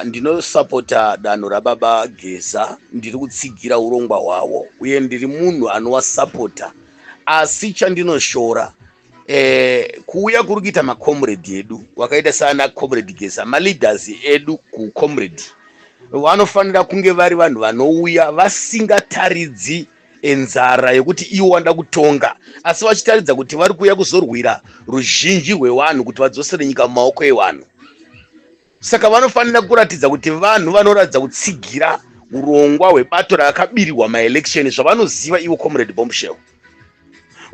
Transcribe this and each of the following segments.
Ndinosapota danho rababa Geza, ndiri kutsigira urongwa hwavo uye ndiri munhu anovasapota. Asi chandinoshora kuuya kuri kuita macomrade edu wakaita saana Comrade Geza, maleaders edu kucomrade, vanofanira kunge vari vanhu vanouya vasingataridzi nzara yekuti ivo vanoda kutonga, asi vachitaridza kuti vari kuuya kuzorwira ruzhinji rwevanhu kuti vadzosere nyika mumaoko evanhu. Saka vanofanira kuratidza kuti vanhu vanoratidza kutsigira urongwa hwebato rakabirirwa maelection, zvavanoziva ivo. Comrade Bombshell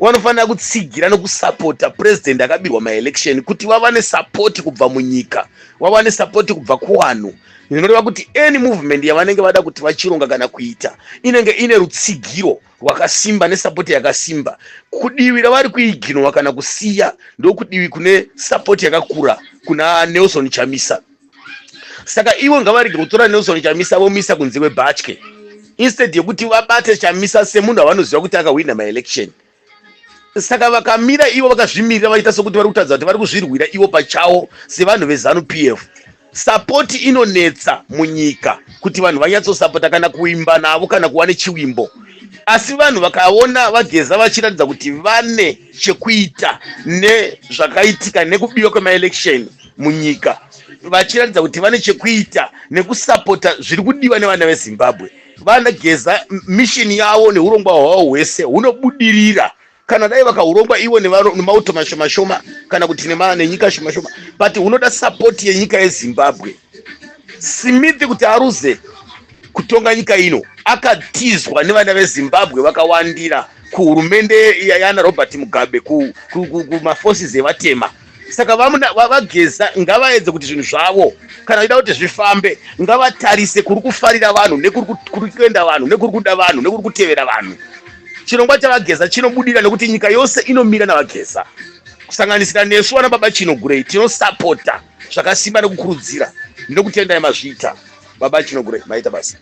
vanofanira kutsigira nekusapota president akabirwa maelection kuti vavane support kubva munyika, vavane support kubva kuvanhu. Zvinoreva kuti any movement yavanenge vada kuti vachironga kana kuita inenge ine rutsigiro rwakasimba nesupport yakasimba. Kudivi ravari kuiginwa kana kusiya ndokudivi kune support yakakura kuna Nelson Chamisa. Saka ivo ngavarege kutora Nelson Chamisa vomisa kunze kwebhatye, instead yekuti vabate Chamisa semunhu avanoziva kuti akahwina maelection. Saka vakamira ivo vakazvimirira, vaita sokuti vari kutaridza kuti vari kuzvirwira ivo pachavo sevanhu veZANU PF, support inonetsa munyika kuti vanhu vanyatsosapota kana kuimba navo kana kuva nechivimbo. Asi vanhu vakaona vaGeza vachiratidza kuti vane chekuita nezvakaitika nekubiwa kwemaelection munyika, vachiratidza kuti vane chekuita nekusapota zviri kudiwa nevana veZimbabwe, vana Geza mission yavo neurongwa hwavo hwese hunobudirira. Kana dai vakaurongwa ivo nemauto mashoma shoma kana kuti nenyika shoma shoma, but hunoda support yenyika yeZimbabwe. Smith kuti aruze kutonga nyika ino, akatizwa nevana veZimbabwe vakawandira kuhurumende yana Robert Mugabe, kumaforces evatema. Saka vaGeza ngavaedze kuti zvinhu zvavo kana vaida kuti zvifambe, ngavatarise kuri kufarira vanhu, nekuri kuenda vanhu, nekuri kuda vanhu, nekuri kutevera vanhu. Chirongwa chavageza chinobudira nekuti nyika yose inomira navageza, kusanganisira nesu vana baba Chinogurei tinosapota zvakasimba nekukurudzira. Ndinokutendai, mazviita, baba Chinogurei, maita basa.